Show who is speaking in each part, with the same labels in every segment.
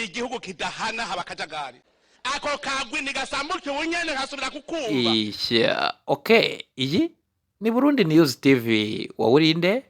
Speaker 1: Igihugu kidahana haba akajagari. Ako kagwi ntigasambuke ubunyene nkasubira kukumva.
Speaker 2: Ishya, okay, iyi ni Burundi News TV. Wowe urinde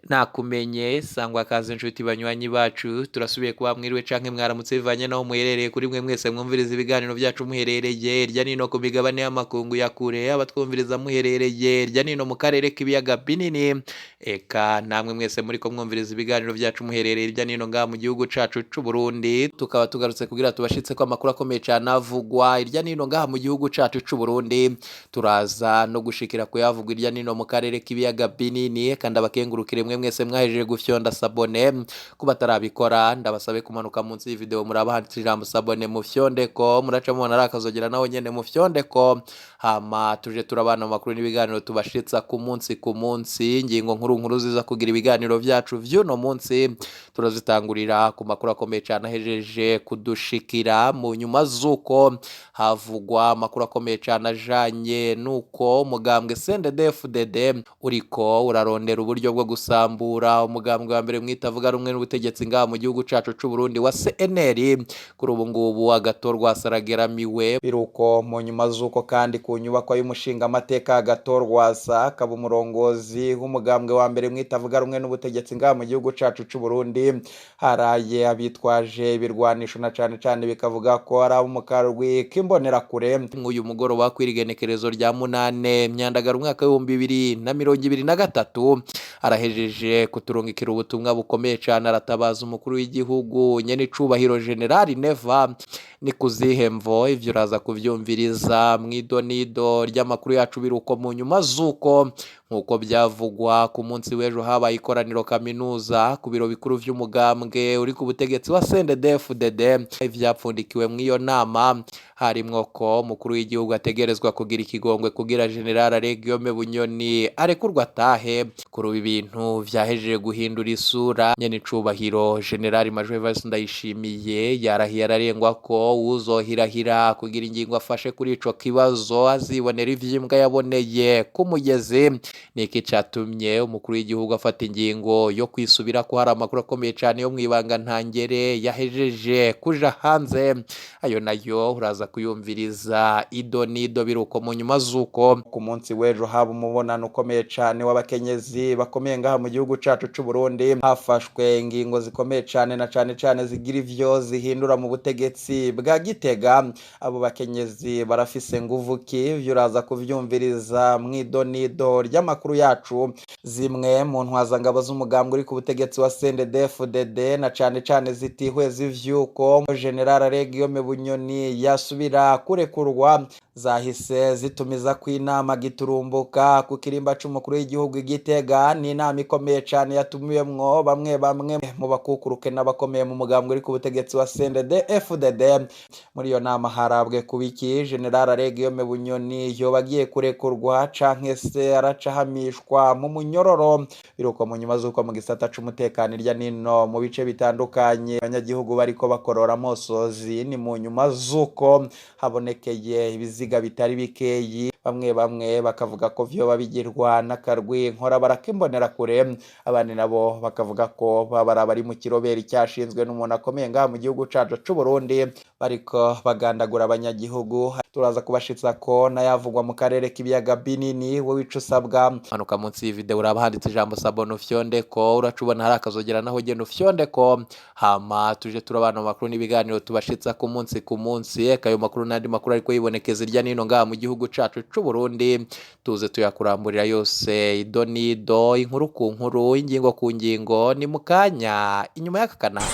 Speaker 2: nakumenye sangwa kaze inshuti banywanyi bacu, turasubiye kuba mwiriwe canke mwaramutse bivanye naho muherereye. Kuri mwe mwese mwumviriza ibiganiro byacu muherereye hirya nino ku migabane y'amakungu ya kure, abatwumviriza muherereye hirya nino mu karere k'ibiyaga binini, eka namwe mwese muriko mwumviriza ibiganiro byacu muherereye hirya nino ngaha mu gihugu cacu c'u Burundi, tukaba tugarutse kugira tubashitse ko amakuru akomeye cane avugwa hirya nino ngaha mu gihugu cacu c'u Burundi. Turaza no gushikira kuyavugwa hirya nino mu karere k'ibiyaga binini, kandi abakengurukire mwe mwese mwahejeje gufyonda s'abonner. Ku batarabikora, ndabasabe kumanuka munsi y'ivideo, muraba handitse ijambo s'abonner, mufyondeko. Muraca mubona ari akazogera, naho nyene mufyondeko, hama tuje turabana mu makuru n'ibiganiro tubashitsa ku munsi ku munsi. Ingingo nkuru nkuru ziza kugira ibiganiro vyacu vy'uno munsi, turazitangurira ku makuru akomeye cane ahejeje kudushikira mu nyuma z'uko havugwa amakuru akomeye cane ajanye n'uko umugambwe CNDD-FDD uriko urarondera uburyo bwo gusambura umugambwe wa mbere mwitavuga rumwe n'ubutegetsi ngaha mu gihugu cacu c'u Burundi wa CNL. Kuri ubu ngubu Agathon Rwasa arageramiwe.
Speaker 3: Biruko mu nyuma z'uko kandi ku nyubakwa y'umushingamateka Agathon Rwasa, akaba umurongozi w'umugambwe wa mbere mwitavuga rumwe n'ubutegetsi ngaha mu gihugu cacu c'u Burundi, haraye abitwaje ibirwanisho, na cane cane bikavuga ko ari abo mu karwi k'imbonerakure.
Speaker 2: Nk'uyu mugoroba kw'irigenekerezo rya 8 Myandagaro umwaka w'2023, arahejeje kuturungikira ubutumwa bukomeye cane, aratabaza umukuru w'igihugu nyene icubahiro General Neva. Ni kuzihe mvo? Ivyo uraza kuvyumviriza mw'idonido ry'amakuru yacu. Biruko mu nyuma z'uko, nk'uko byavugwa, ku munsi w'ejo habaye ikoraniro kaminuza ku biro bikuru vy'umugambwe uri ku butegetsi wa CNDD-FDD. Ivyapfundikiwe mw'iyo nama harimwo ko umukuru w'igihugu ategerezwa kugira ikigongwe kugira General Alain Guillaume Bunyoni arekurwa atahe. Kuri ubu ibintu vyahejeje guhindura isura. Nyene icubahiro General Major Evariste Ndayishimiye yarahiye ararengwa ko uzohirahira kugira ingingo afashe kuri ico kibazo azibonera ivyimbwa yaboneye ku mugezi. Niki catumye umukuru w'igihugu afata ingingo yo kwisubira ko? Hari amakuru akomeye cane yo mwibanga ntangere yahejeje kuja hanze, ayo nayo uraza kuyumviriza ido nido. Biruko mu nyuma z'uko
Speaker 3: ku munsi w'ejo haba umubonano ukomeye cane w'abakenyezi bakomeye ngaha mu gihugu cacu c'u Burundi, hafashwe ingingo zikomeye cane, na cane cane zigira ivyo zihindura mu butegetsi bwa Gitega. Abo bakenyezi barafise nguvu ki? Ivyo uraza kuvyumviriza mw'idonido ry'amakuru yacu. Zimwe mu ntwazangabo z'umugambwe uri ku butegetsi wa CNDD-FDD, na cane cane zitihweza ivy'uko General Alain Guillaume Bunyoni yasubira kurekurwa, zahise zitumiza ku inama giturumbuka ku kirimba c'umukuru w'igihugu i Gitega. Ni inama ikomeye cane yatumiwemwo bamwe bamwe mu bakukuruke n'abakomeye mu mugambwe uri ku butegetsi wa CNDD-FDD. Muri iyo nama harabwe kubiki? General Alain Guillaume Bunyoni yoba agiye kurekurwa canke se aracahamishwa mu munyororo? Biruko mu nyuma z'uko mu gisata c'umutekano irya nino mu bice bitandukanye abanyagihugu bariko bakorora amosozi, ni mu nyuma z'uko habonekeye ibiziga bitari bikeyi, bamwe bamwe bakavuga ko vyoba bigirwa n'akarwi nkora barakimbonerakure, abandi nabo bakavuga ko baba bari mu kiroberi cyashinzwe n'umuntu akomeye ngaha mu gihugu cacu c'u Burundi, bariko bagandagura abanyagihugu. Turaza kubashitsa ko nayavugwa mu karere k'ibiyaga binini. Wowe ico usabwa,
Speaker 2: manuka munsi y'ivideo, uraba handitse ijambo s'abonner, ufyondeko. Uraca ubona hari akazogera, naho genda ufyondeko, hama tuje turabana mu makuru n'ibiganiro tubashitsa ku munsi ku munsi. Eka ayo makuru n'andi makuru ariko yibonekeza irya nino ngaha mu gihugu cacu c'u Burundi, tuze tuyakuramburira yose ido nido, inkuru ku nkuru, ingingo ku ngingo. Ni mu kanya inyuma y'aka kanama.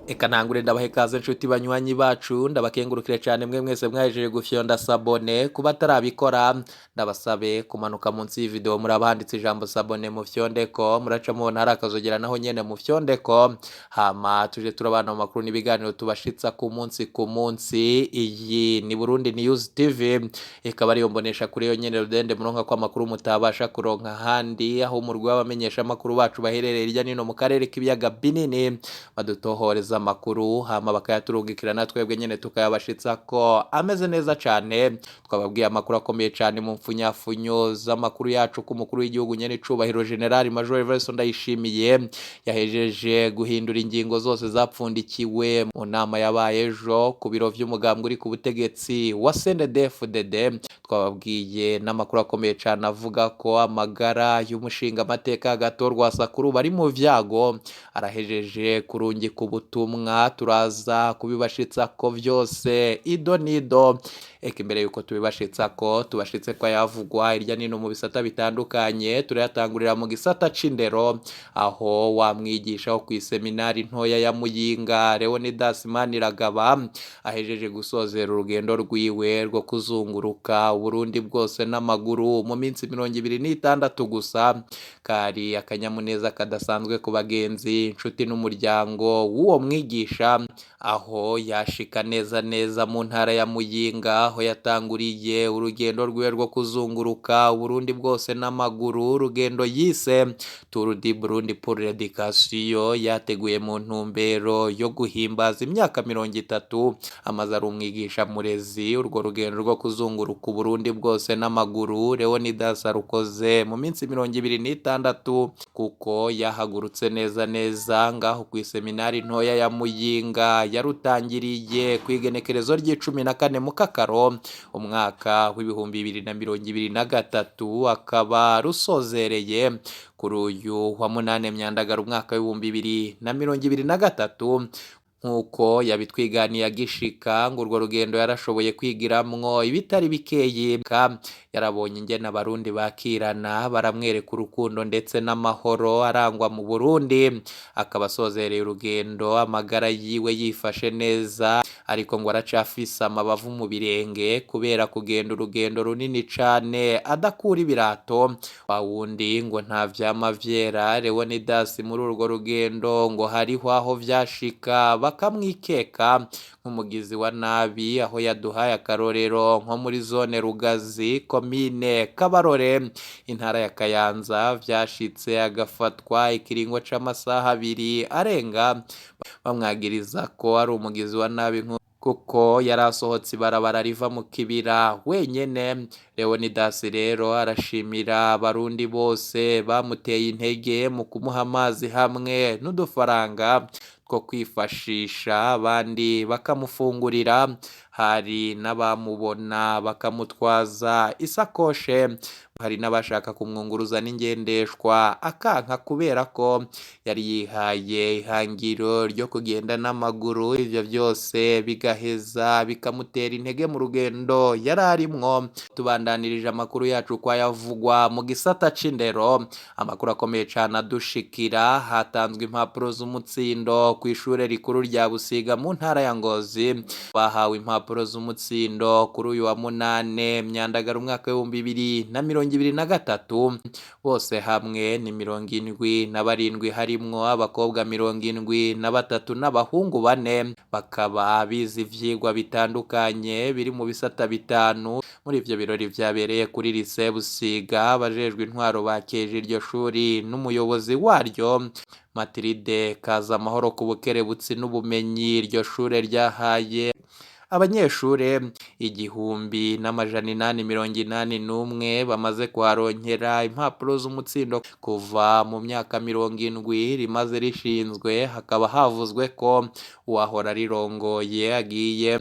Speaker 2: Eka ntangure ndabahe ikaze nshuti banywanyi bacu, ndabakengurukire cyane mwe mwese mwahejeje gufyonda s'abonner. Kuba atarabikora, ndabasabe kumanuka munsi y'ivideo, muraba handitse ijambo s'abonner, mufyondeko. Muraca mubona hari akazogera, naho nyene mufyondeko, hama tuje turabana mu makuru n'ibiganiro tubashitsa ku munsi ku munsi. Iyi ni Burundi News TV, ikaba ariyo mbonesha kuri yo nyene rudende muronka ko amakuru mutabasha kuronka ahandi, aho umurwi w'abamenyesha amakuru bacu baherereye hirya nino mu karere k'ibiyaga binini badutohoreza Amakuru hama bakayaturungikira na twebwe nyene tukayabashitsa ko ameze neza cane. Twababwiye amakuru akomeye cane mu mfunyafunyo z'amakuru yacu ku mukuru w'igihugu nyene icubahiro General Major Evariste Ndayishimiye yahejeje guhindura ingingo zose zapfundikiwe mu nama yabaye ejo ku biro vy'umugambwe uri ku butegetsi wa CNDD-FDD. Twababwiye n'amakuru akomeye cane avuga ko amagara y'umushingamateka Agathon Sakuru bari mu vyago, arahejeje kurungika ubutumwa, turaza kubibashitsa ko vyose ido nido. Eka imbere yuko tubibashitsa ko tubashitse ko yavugwa hirya nino mu bisata bitandukanye, turayatangurira mu gisata c'indero aho wamwigisha wo kw'iseminari ntoya ya Muyinga Leonidas Maniragaba ahejeje gusozera urugendo rwiwe rwo kuzunguruka Uburundi bwose n'amaguru mu minsi 26 gusa. Kari akanyamuneza kadasanzwe ku bagenzi, inshuti n'umuryango w'uwo mwigisha, aho yashika neza neza mu ntara ya Muyinga aho yatanguriye urugendo rwiwe rwo kuzunguruka Uburundi bwose n'amaguru, urugendo yise Tour du Burundi pour l'Education, yateguye mu ntumbero yo guhimbaza imyaka 30 amaze ari umwigisha murezi. Urwo rugendo rwo kuzunguruka Uburundi bwose n'amaguru Leonidas arukoze mu minsi 26 kuko yahagurutse neza neza ngaho kw'iseminari ntoya ya Muyinga, yarutangiriye kw'igenekerezo ry'icumi na kane mu Kakaro umwaka w'2023, akaba rusozereye kuri uyu wa 8 Myandagaro umwaka w'2023. Nk'uko yabitwiganiye agishika, ngo urwo rugendo yarashoboye kwigiramwo ibitari bikeyi, yarabonye ingene abarundi bakirana, baramwereka urukundo ndetse n'amahoro arangwa mu Burundi. Akaba asozereye urugendo amagara yiwe yifashe neza, ariko ngo aracafise amabavu mu birenge kubera kugenda urugendo runini cane adakura ibirato. Wa wundi ngo nta vyama vyera, Leonidas muri urwo rugendo ngo hariho aho vyashika bakamwikeka nk'umugizi wa nabi, aho yaduhaye akarorero nko muri zone Rugazi, komine Kabarore, intara ya Kayanza, vyashitse agafatwa ikiringo c'amasaha 2 arenga bamwagiriza ko ari umugizi wa nabi kuko yari asohotse ibarabara riva mu kibira wenyene. Leonidas rero arashimira abarundi bose bamuteye intege mu kumuha amazi hamwe n'udufaranga two kwifashisha, abandi bakamufungurira, hari n'abamubona bakamutwaza isakoshe, hari n'abashaka kumwunguruza n'ingendeshwa akanka kubera ko yari yihaye ihangiro ryo kugenda n'amaguru. Ivyo vyose bigaheza bikamutera intege mu rugendo yari arimwo. Tubandanirije amakuru yacu kwa yavugwa mu gisata c'indero, amakuru akomeye cane adushikira, hatanzwe impapuro z'umutsindo kw'ishure rikuru rya Busiga mu ntara ya Ngozi. Bahawe impapuro z'umutsindo kuri uyu wa 8 Myandagaro umwaka w'2023, bose hamwe ni 77, harimwo abakobwa 73 n'abahungu 4, bakaba bize ivyigwa bitandukanye biri mu bisata 5. Muri ivyo birori vyabereye kuri Lycée Busiga, abajejwe intwaro bakeje iryo shuri n'umuyobozi waryo Matilde Kazamahoro ku bukerebutsi n'ubumenyi iryo shure ryahaye abanyeshure 1881 bamaze kuharonkera impapuro z'umutsindo kuva mu myaka 70 rimaze rishinzwe. Hakaba havuzwe ko uwahora rirongoye agiye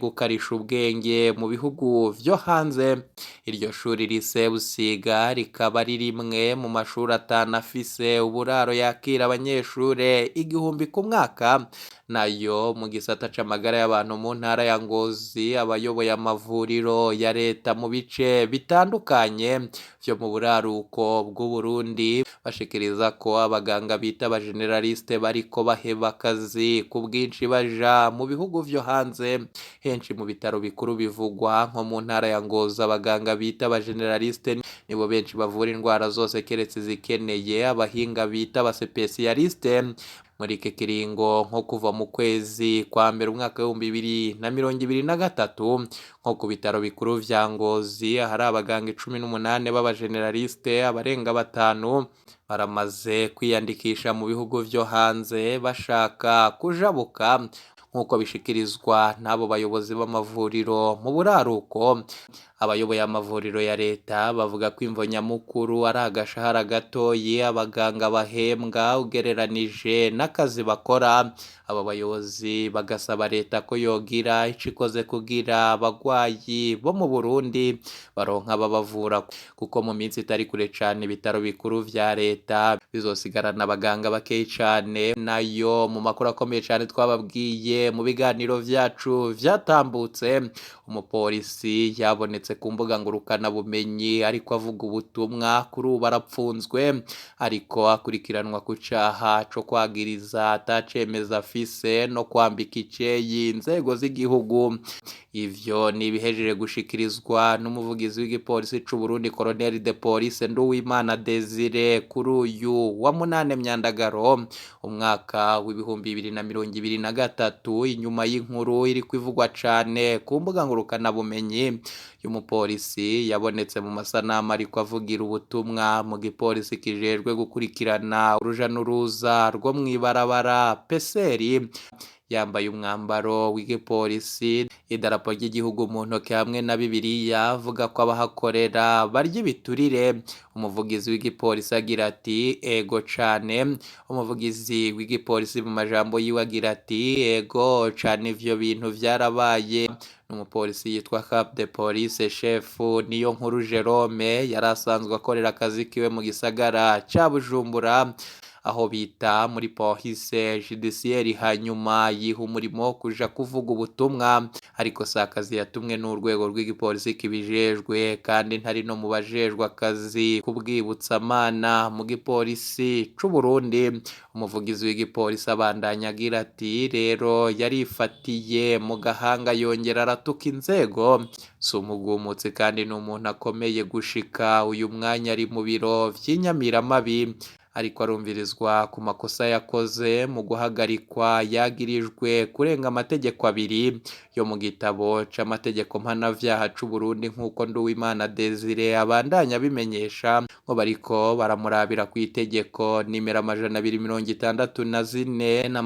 Speaker 2: gukarisha ubwenge mu bihugu vyo hanze. Iryo shuri Lycée Busiga rikaba ari rimwe mu mashuri 5 afise uburaro yakira abanyeshure 1000 ku mwaka. Nayo mu gisata c'amagara y'abantu mu ntara ya Ngozi, abayoboye amavuriro ya leta mu bice bitandukanye vyo mu buraruko bw'Uburundi bashikiriza ko abaganga bita abageneraliste bariko baheba akazi ku bwinshi baja mu bihugu vyo hanze. Henshi mu bitaro bikuru bivugwa nko mu ntara ya Ngozi, abaganga bita abageneraliste nibo benshi bavura indwara zose keretse izikeneye abahinga bita abasepesiyaliste. Muri iki kiringo nko kuva mu kwezi kwa mbere umwaka w'2023, nko ku bitaro bikuru vya Ngozi hari abaganga 18 b'abageneraliste, abarenga 5 baramaze kwiyandikisha mu bihugu vyo hanze bashaka kujabuka, nk'uko bishikirizwa n'abo bayobozi b'amavuriro mu buraruko. Abayoboye amavuriro ya leta bavuga ko imvo nyamukuru ari agashahara gatoyi abaganga bahembwa ugereranije n'akazi bakora. Aba bayobozi bagasaba leta ko yogira ico ikoze kugira abagwayi bo mu Burundi baronka ababavura, kuko mu minsi itari kure cane ibitaro bikuru vya leta bizosigarana abaganga bakeyi cane. Nayo mu makuru akomeye cane twababwiye mu biganiro vyacu vyatambutse, umupolisi yabonetse ku mbuga ngurukanabumenyi ariko avuga ubutumwa, kuri ubu arapfunzwe ariko akurikiranwa ku caha co kwagiriza atacemeza afise no kwambika iceyi inzego z'igihugu. Ivyo ni ibihejeje gushikirizwa n'umuvugizi w'igipolisi c'u Burundi Colonel de Police Nduwimana Desire kuri uyu wa 8 Myandagaro umwaka w'2023, inyuma y'inkuru iri kwivugwa cane ku mbuga ngurukanabumenyi y'umupolisi yabonetse mu masanamu ariko avugira ubutumwa mu gipolisi kijejwe gukurikirana uruja n'uruza rwo mw'ibarabara peseri, yambaye umwambaro w'igipolisi, idarapo ry'igihugu mu ntoke hamwe na Bibiliya, avuga ko abahakorera barya ibiturire. Umuvugizi w'igipolisi agira ati ego cane. Umuvugizi w'igipolisi mu majambo yiwe agira ati ego cane, ivyo bintu vyarabaye. Umupolisi yitwa Cap de Police Chef niyo nkuru Jerome yari asanzwe akorera akazi kiwe mu gisagara ca Bujumbura aho bita muri police judiciaire, hanyuma yiha umurimo wo kuja kuvuga ubutumwa, ariko si akazi yatumwe n'urwego rw'igipolisi kibijejwe, kandi ntari no mu bajejwe akazi kubwibutsamana mu gipolisi c'u Burundi. Umuvugizi w'igipolisi abandanya agira ati rero yarifatiye mu gahanga yongera aratuka inzego, si umugumutsi kandi ni umuntu akomeye gushika uyu mwanya ari mu biro vy'inyamiramabi, ariko arumvirizwa ku makosa yakoze mu guhagarikwa yagirijwe kurenga amategeko 2 yo mu gitabo c'amategeko mpanavyaha c'u Burundi, nk'uko Nduwimana Desire abandanya abimenyesha, ngo bariko baramurabira ku itegeko nimero 264 na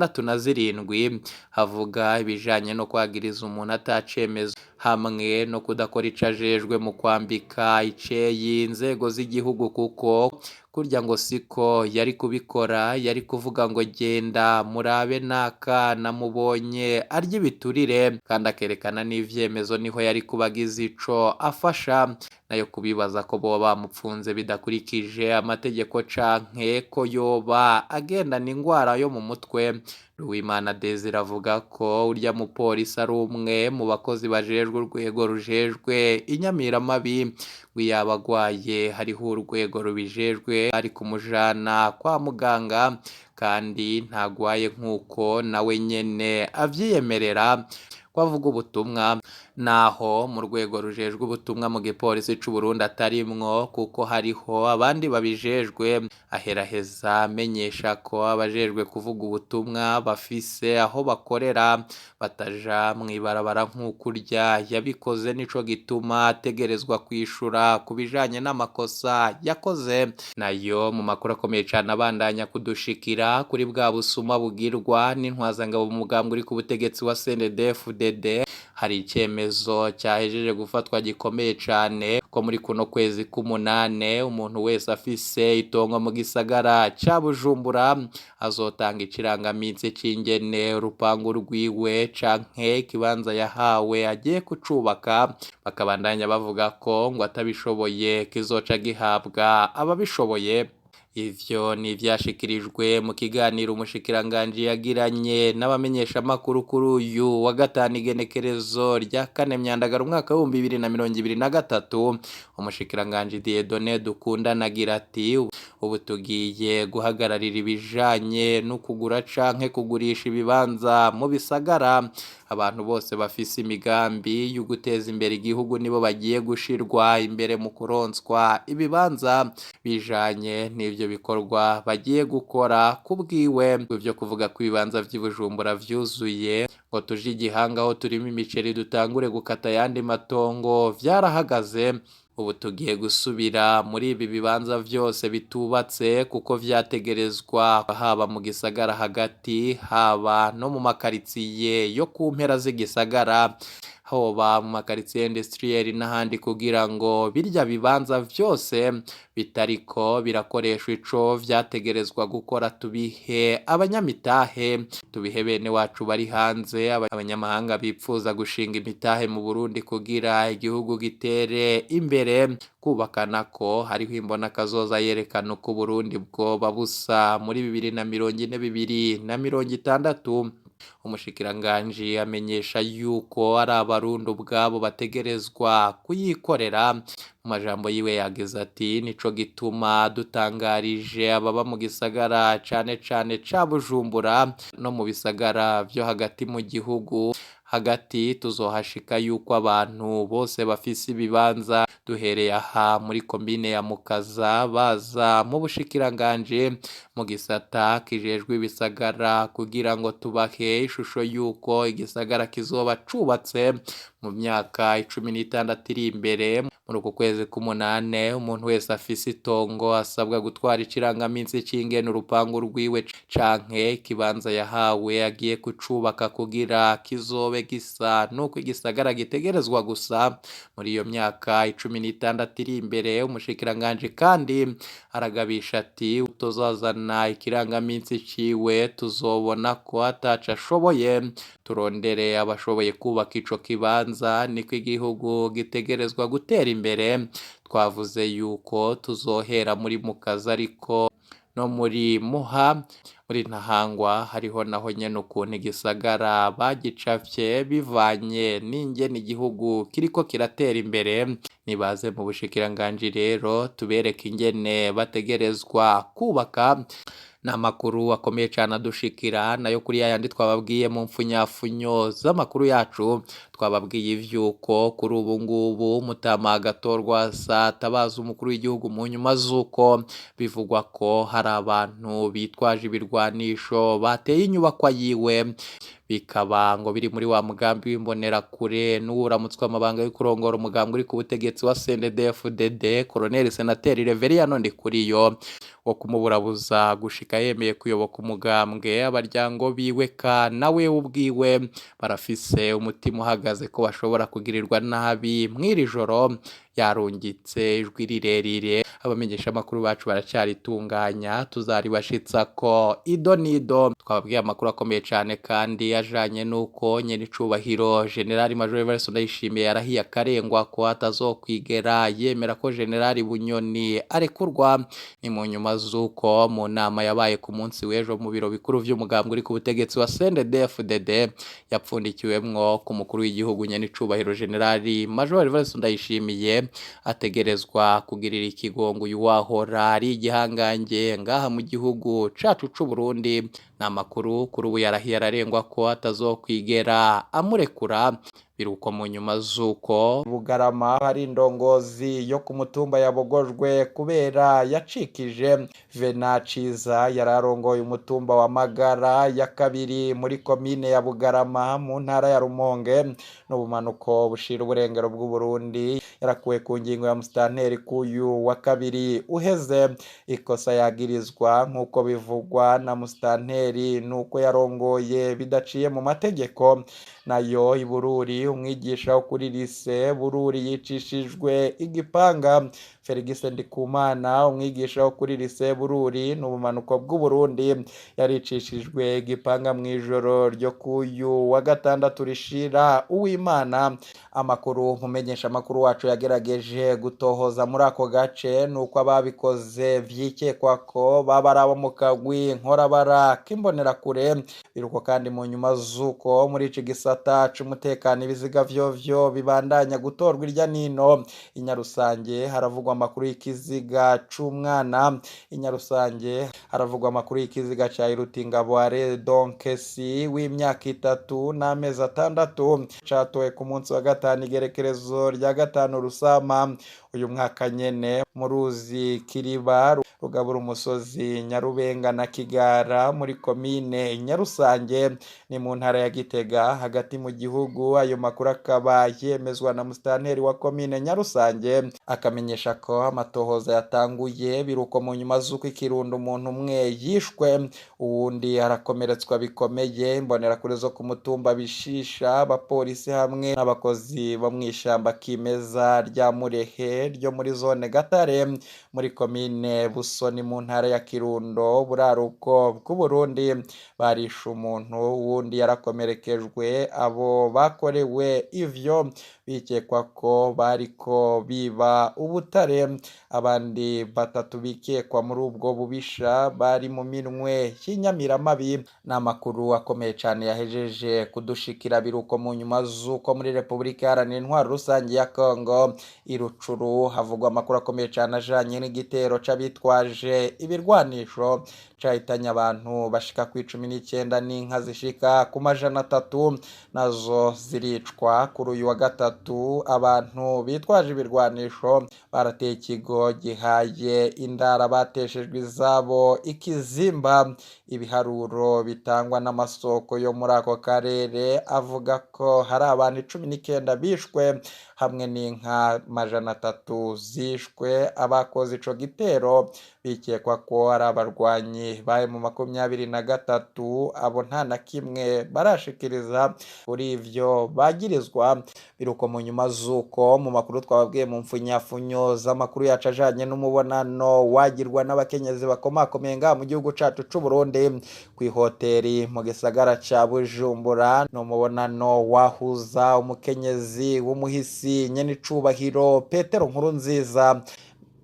Speaker 2: 267 havuga ibijanye no kwagiriza umuntu atacemeza hamwe no kudakora ico ajejwe mu kwambika iceyi inzego z'igihugu, kuko kurya ngo siko yari kubikora, yari kuvuga ngo genda murabe naka namubonye arya ibiturire, kandi akerekana n'ivyemezo niho yari kubagiza ico afasha. Nayo kubibaza ko boba bamupfunze bidakurikije amategeko canke ko yoba agendana ingwara yo mu mutwe, Nduwimana Desire avuga ko urya mupolisi ari umwe mu bakozi bajejwe urwego rujejwe inyamiramabi, ngo yaba agwaye hariho urwego rubijejwe ari kumujana kwa muganga, kandi ntagwaye nk'uko nawe nyene avyiyemerera ko avuga ubutumwa. Naho mu rwego rujejwe ubutumwa mu gipolisi c'u Burundi atarimwo, kuko hariho abandi babijejwe, aheraheza amenyesha ko abajejwe kuvuga ubutumwa bafise aho bakorera bataja mw'ibarabara nk'uko urya yabikoze, nico gituma ategerezwa kwishura ku bijanye n'amakosa yakoze. Nayo mu makuru akomeye cane abandanya kudushikira kuri bwa busuma bugirwa n'intwazangabo mu mugambwe uri ku butegetsi wa CNDD-FDD, hari icyemezo cyahejeje gufatwa gikomeye cane ko muri kuno kwezi k'umunane umuntu wese afise itongo mu gisagara ca Bujumbura azotanga ikirangaminsi c'ingene urupangu rwiwe canke ikibanza yahawe agiye kucubaka. Bakabandanya bavuga ko ngo atabishoboye kizoca gihabwa ababishoboye. Ivyo ni ivyashikirijwe mu kiganiro umushikiranganji yagiranye n'abamenyeshamakuru kuri uyu wa gatanu igenekerezo rya 4 Myandagaro umwaka w'2023. Umushikiranganji Dieudonné Dukundane agira ati ubu tugiye guhagararira ibijanye no kugura canke kugurisha ibibanza mu bisagara. Abantu bose bafise imigambi yo guteza imbere igihugu nibo bagiye gushirwa imbere mu kuronswa ibibanza bijanye n'ivyo bikorwa bagiye gukora. Kubwiwe, ivyo kuvuga ko ibibanza vy'i Bujumbura vyuzuye ngo tuje igihanga aho turimo imiceri dutangure gukata ayandi matongo vyarahagaze. Ubu tugiye gusubira muri ibi bibanza vyose bitubatse kuko vyategerezwa, haba mu gisagara hagati, haba no mu makaritsiye yo ku mpera z'igisagara, hoba mu makaritsiye industriel n'ahandi, kugira ngo birya bibanza vyose bitariko birakoreshwa ico vyategerezwa gukora tubihe abanyamitahe, tubihe bene wacu bari hanze, abanyamahanga bipfuza gushinga imitahe mu Burundi kugira igihugu gitere imbere. Kubaka nako hariho imbona kazoza yerekana uko Burundi bwoba busa muri 2040, 2060. Umushikiranganji amenyesha yuko ari Abarundi ubwabo bategerezwa kuyikorera. Mu majambo yiwe yagize ati: "Nico gituma dutangarije ababa mu gisagara cane cane ca Bujumbura no mu bisagara vyo hagati mu gihugu hagati, tuzohashika yuko abantu bose bafise ibibanza duhereye aha muri komine ya Mukaza baza mu bushikiranganji mu gisata kijejwe ibisagara kugira ngo tubahe ishusho yuko igisagara kizoba cubatse mu myaka 16 iri imbere." Muri uku kwezi k'umunane, umuntu wese afise itongo asabwa gutwara ikirangaminsi c'ingene urupangu rwiwe canke ikibanza yahawe agiye kucubaka kugira kizobe gisa nuko igisagara gitegerezwa gusa muri iyo myaka 16 iri imbere. Umushikiranganji kandi aragabisha ati: "Utozazana ikirangaminsi ciwe tuzobona ko ataco ashoboye, turondere abashoboye kubaka ico kibanza, niko igihugu gitegerezwa gutera imbere." Twavuze yuko tuzohera muri Mukaza, ariko no muri Muha, muri Ntahangwa hariho naho nyene ukuntu igisagara bagicafye bivanye n'ingene igihugu kiriko kiratera imbere. Nibaze mu bushikiranganji rero tubereke ingene bategerezwa kubaka. Ni amakuru akomeye cyane adushikira nayo kuri yayandi twababwiye mu mfunyafunyo z'amakuru yacu. Twababwiye ivyuko kuri ubu ngubu Mutama Agathon Rwasa atabaza umukuru w'igihugu mu nyuma z'uko bivugwa ko hari abantu bitwaje ibirwanisho bateye inyubakwa yiwe, bikaba ngo biri muri wa mugambi w'imbonerakure n'uwuramutswa amabanga yo kurongora umugambi uri ku butegetsi wa CNDD-FDD, Colonel Senateri Reveriyano Ndikuriyo, wo kumuburabuza gushika yemeye kuyoboka umugambwe. Abaryango biwe ka nawe ubwiwe barafise umutima uhagaze ko bashobora kugirirwa nabi. Mw'iri joro yarungitse ijwi rirerire, abamenyesha amakuru bacu baracaritunganya, tuzaribashitsa ko ido nido. Twababwiye amakuru akomeye cyane kandi ajanye n'uko nyenicubahiro General Major Evariste Ndayishimiye yarahiye akarengwa ko atazokwigera yemera ko General Bunyoni arekurwa. Ni mu nyuma z'uko mu nama yabaye ku munsi w'ejo mu biro bikuru vy'umugambwe uri ku butegetsi wa CNDD-FDD yapfundikiwemwo ku mukuru w'igihugu nyenicubahiro General Major Evariste Ndayishimiye ategerezwa kugirira ikigongo uyu wahora ari igihangange ngaha mu gihugu cacu c'u Burundi. Ni amakuru kuri ubu yarahiye ararengwa ko atazokwigera amurekura. Biruko mu nyuma z'uko
Speaker 3: Bugarama hari indongozi yo ku mutumba yabogojwe kubera yacikije. Vena Ciza yararongoye umutumba wa Magara ya kabiri muri komine ya Bugarama mu ntara ya Rumonge n'ubumanuko bushira uburengero bw'u Burundi, yarakuwe ku ngingo ya musitanteri kuyu wa kabiri uheze. Ikosa yagirizwa nk'uko bivugwa na musitanteri nuko yarongoye bidaciye mu mategeko. Nayo ibururi, umwigisha wo kuri lise Bururi yicishijwe igipanga. Felix Ndikumana, umwigisha wo kuri lise Bururi n'ubumanuko bw'u Burundi, yaricishijwe igipanga mu ijoro ryo kuyu wa gatandatu rishira Uwimana. Amakuru mumenyesha amakuru wacu yagerageje gutohoza muri ako gace nuko ababikoze vyikekwa ko baba ari abo mu kagwi nkorabara k'imbonerakure. Biruko kandi mu nyuma z'uko muri ici gisata c'umutekano Ibiziga vyovyo bibandanya gutorwa irya nino. Inyarusange haravugwa amakuru y'ikiziga c'umwana. Inyarusange haravugwa amakuru y'ikiziga ca Irutingabo Are Donkesi w'imyaka 3 n'amezi 6, catowe ku munsi wa gatanu, igerekerezo rya 5 Rusama uyu mwaka nyene, mu ruzi Kiriba rugabura umusozi Nyarubenga na Kigara muri komine Nyarusange, ni mu ntara ya Gitega hagati mu gihugu. Ayo makuru akaba yemezwa na musitanteri wa komine Nyarusange, akamenyesha ko amatohoza yatanguye. Biruko mu nyuma z'uko ikirundo umuntu umwe yishwe, uwundi arakomeretswa bikomeye. Imbonerakure zo ku mutumba Bishisha, abapolisi hamwe n'abakozi bo mw'ishamba kimeza rya Murehe ryo muri zone Gatare muri komine Busoni mu ntara ya Kirundo, buraruko bw'Uburundi, barishe umuntu, uwundi yarakomerekejwe. Abo bakorewe ivyo bikekwa ko bariko biba ubutare. Abandi batatu bikekwa muri ubwo bubisha bari mu minwe y'inyamiramabi. Ni amakuru akomeye cane yahejeje kudushikira. Biruko mu nyuma z'uko muri Repubulika Iharanira Intwaro Rusange ya Kongo, irucuru, havugwa amakuru akomeye cane ajanye n'igitero c'abitwaje ibirwanisho cahitanye abantu bashika ku 19 n'inka zishika ku 300 nazo ziricwa. Kuri uyu wa gatatu, abantu bitwaje ibirwanisho barateye ikigo gihaye indara bateshejwe izabo ikizimba. Ibiharuro bitangwa n'amasoko yo muri ako karere avuga ko hari abantu 19 bishwe hamwe n'inka 300 zishwe. Abakoze ico gitero bikekwa ko ari abarwanyi baye mu 23. Abo nta na kimwe barashikiriza kuri ivyo bagirizwa. Biruko mu nyuma z'uko mu makuru twababwiye mu mfunyafunyo z'amakuru yacu ajanye n'umubonano wagirwa n'abakenyezi bakomakomeye ngaha mu gihugu cacu c'u Burundi kw'ihoteri mu gisagara ca Bujumbura. Ni umubonano wahuza umukenyezi w'umuhisi nyenicubahiro Petero Nkurunziza,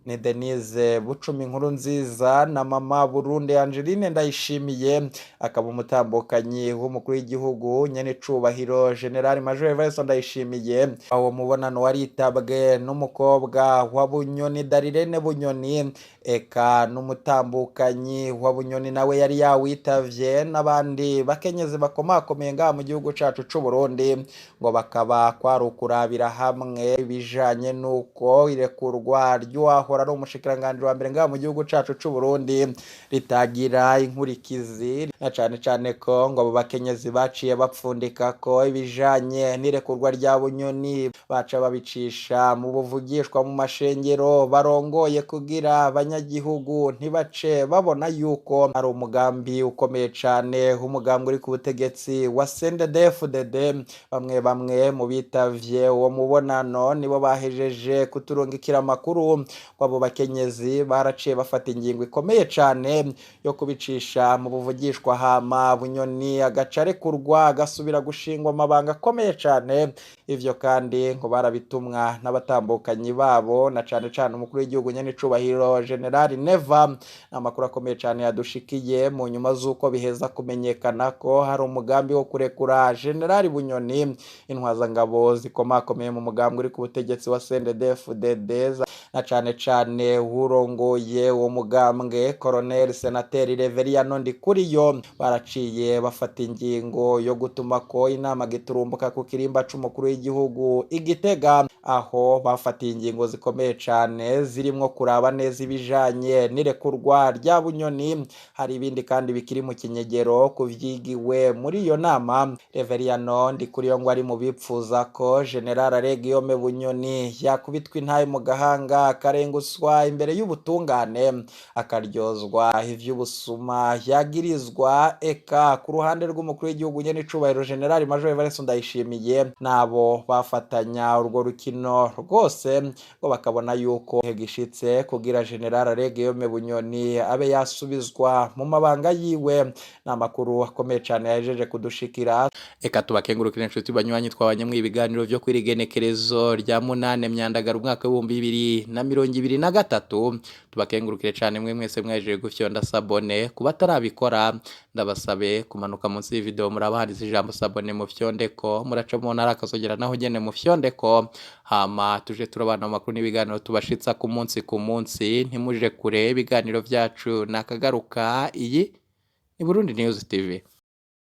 Speaker 3: ni Denise Bucumi Nkurunziza, na mama Burundi Angeline Ndayishimiye, akaba umutambukanyi w'umukuru w'igihugu nyenicubahiro General Major Evariste Ndayishimiye. Uwo mubonano waritabwe n'umukobwa wa Bunyoni, Darirene Bunyoni, eka n'umutambukanyi wa Bunyoni nawe yari yawitavye, n'abandi bakenyezi bakomakomeye ngaha mu gihugu cacu c'u Burundi. Ngo bakaba kwari ukurabira hamwe ibijanye n'uko irekurwa ry'uwahora ari umushikiranganji wa mbere ngaha mu gihugu cacu c'u Burundi ritagira inkurikizi, na cane cane ko ngo abo bakenyezi baciye bapfundika ko ibijanye n'irekurwa rya Bunyoni baca babicisha mu buvugishwa mu mashengero barongoye, kugira abanyagihugu ntibace babona yuko ari umugambi ukomeye cane umugambi uri ku butegetsi wa CNDD-FDD. Bamwe bamwe mu bitavye uwo mubonano nibo bahejeje kuturungikira amakuru ko abo bakenyezi baraciye bafata ingingo ikomeye cane yo kubicisha mu buvugishwa, hama Bunyoni agaca arekurwa, agasubira gushingwa amabanga akomeye cane. Ivyo kandi ngo barabitumwa n'abatambukanyi babo, na cane cane umukuru w'igihugu nyenicubahiro General Neva. Amakuru akomeye cane yadushikiye mu nyuma z'uko biheza kumenyekana ko hari umugambi wo kurekura General Bunyoni, intwazangabo zikomakomeye mu mugambi uri ku butegetsi wa CNDD-FDD, na cane cane uwurongoye uwo mugambwe, Colonel Senateri Reveriyano Ndikuriyo, baraciye bafata ingingo yo gutuma ko inama giturumbuka ku kirimba c'umukuru w'igihugu igitega, aho bafatiye ingingo zikomeye cane zirimwo kuraba neza ibijanye n'irekurwa rya Bunyoni. Hari ibindi kandi bikiri mu kinyegero kuvyigiwe muri iyo nama. Reveriyano Ndikuriyo ngo ari mu bipfuza ko General Aregiyome Bunyoni yakubitwa intaye mu gahanga, akarenguswa imbere y'ubutungane, akaryozwa ivy'ubusuma yagirizwa. Eka ku ruhande rw'umukuru w'igihugu nyenicubahiro General Major Evariste Ndayishimiye nabo bafatanya urwo rukino rwose, ngo bakabona yuko gishitse kugira General Aregiyome Bunyoni abe yasubizwa mu mabanga yiwe. Ni amakuru akomeye cane yahejeje kudushikira. Eka tubakengurukire inshuti banywanyi twabanye mu ibiganiro vyo kwirigenekerezo rya 8 Myandagara umwaka w'ibihumbi bibiri
Speaker 2: 2023. Tubakengurukire cane mwe mwese mwahejeje gufyonda s'abonner. Ku batarabikora, ndabasabe kumanuka munsi y'ivideo, muraba handitse ijambo "s'abonner", mu fyondeko. Muraca mubona ari akazogera, naho nyene mu fyondeko, hama tuje turabana mu makuru n'ibiganiro tubashitsa ku munsi ku munsi. Ntimuje kure, ibiganiro vyacu nakagaruka. Iyi ni Burundi News TV.